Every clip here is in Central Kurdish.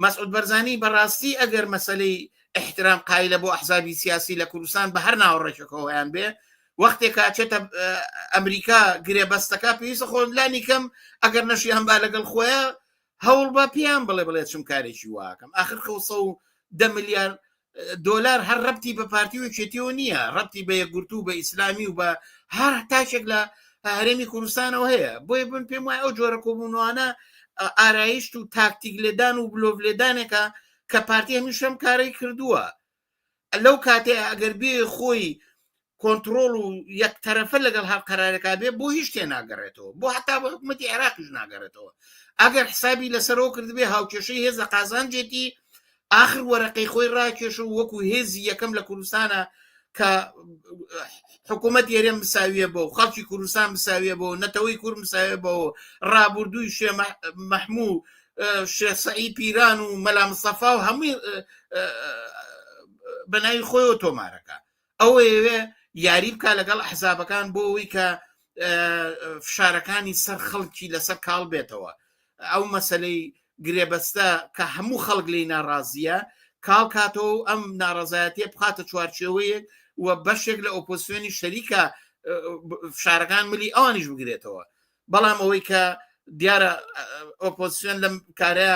مەسعود بەرزانی بەڕاستی ئەگەر مەسلەی احترام قایلە بۆ ئەحزابی سیاسی لە کوردستان بە هەر ناوەڕێکەکەەوەیان بێ وەختێک کاچێتە ئەمریکا گرێبەستەکە پێویستە خۆ لانی کەم ئەگەر نەشیان با لەگەڵ خۆیان هەوڵ بە پێیان بڵێ بڵێ چم کارێکی واکەم ئاخر خەوسە و دە ملیار دۆلار هەر ڕەبتی بە پارتی و یەکێتیەوە نییە ڕەبتی بە یەکگرتوو بە ئیسلامی و بە هەر تاکێک لە هەرێمی کوردستانەوە هەیە بۆیە بن پێم وایە ئەو جۆرە کۆبوونەوانە ئارایشت و تاکتیک لێدان و بلۆف لێدانێکە کە پارتی هەمیشەم کارەی کردووە لەو کاتێ ئەگەر بێ خۆی کۆنتڕۆڵ و یەک تەرەفە لەگەڵ هەر قەرارێکا بێ بۆ هیچ شتێ ناگەڕێتەوە بۆ هەتا بۆ حکوومەتی عێراقیش ناگەڕێتەوە ئەگەر حسابی لەسەرەوە کردبێ هاوکێشەی هێز لە قازانجێتی ئاخر وەرەقەی خۆی ڕاکێش و وەکو هێزی یەکەم لە کوردستانە کە حکوومەت هەرێم مساویە بۆ خەڵکی کوردستان مساویە بۆ نەتەوەی کورد مساویە بۆ ڕابردووی شێ مەحموو شێخ سەعید پیران و مەلا مستەفا و هەمووی بە ناوی خۆیەوە تۆمارەکە ئەو ئەیەوێ یاری بکا لەگەڵ ئەحزابەکان بۆ ئەوەی کە فشارەکانی سەر خەڵکی لەسەر کاڵ بێتەوە ئەو مەسلەی گرێبەستە کە هەموو خەڵک لی ناڕازیە کاڵ کاتەوە و ئەم ناڕزایەتیە بخاتە چوارچێوەیەک و بەشێک لە ئۆپۆسیۆنی شەریکە فشارەکان ملی ئەوانیش بگرێتەوە بەڵام ئەوەی کە دیارە ئۆپۆزیسیۆن لەم کارە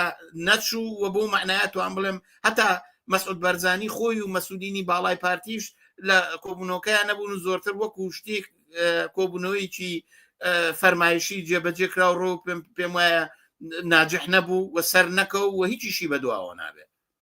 نەچوو و بۆ معناە توان بڵێم هەتا مەسعود بەرزانی خۆی و مەسودینی باڵای پارتیش لە کۆبوونەوەکەیان نەبوون و زۆرتر وەکو شتێک کۆبوونەوەیکی فەرمایشی جێبەجێ کرا و ڕۆ پێم وایە ناجح نەبوو و سەر نەکەو و هیچیشی بەدواوە نابێت.